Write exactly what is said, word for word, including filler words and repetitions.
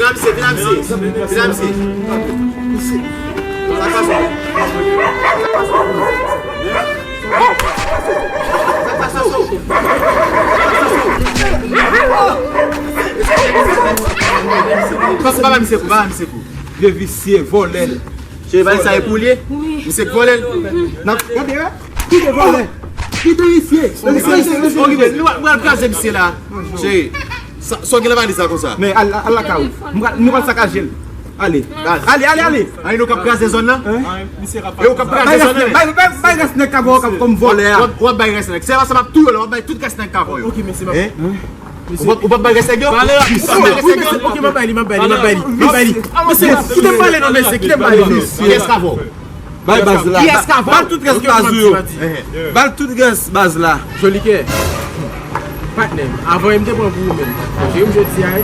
Vin a misye, vin a misye. Vin a misye. Sa k pase? Sa k pase? Pase pa ba misye kou, ba misye kou. Vye visye, vòlè. Cheri, bagay sa e pou li? Misye k vòlè l. N ap gade, wi. Kite vòlè. Kite visye. Okipe, nou pral kraze misye la. Cheri, sa w gen nan valiz la konsa? Men al, al lakay ou. M pral, nou pral sakaje l. Ale. Ale, ale, ale. Ay, nou k ap kraze zòn nan? E ou k ap kraze zòn nan? Bay, bay, bay rès nèg k ap, k ap kòm vòlè a. W ap, w ap bay rès nèg. Se pa sa m ap touye w la, w ap bay tout rès nèg k ap vòlè yo. Ou p ap, ou p ap bay rès nèg yo? Ou p ap bay rès nèg yo? Ok, m ap bay li, m ap bay li, m ap bay li, m ap bay li. Mesye, kite m pale non, mesye, kite m pale non. Kiyès k avè w? Bay baz la. Kiyès k avè w? Bal tout rès baz ou yo. Bal tout rès baz la. Jolikè. Patnè m, avan m te pran pou ou menm. Jere m jodi a,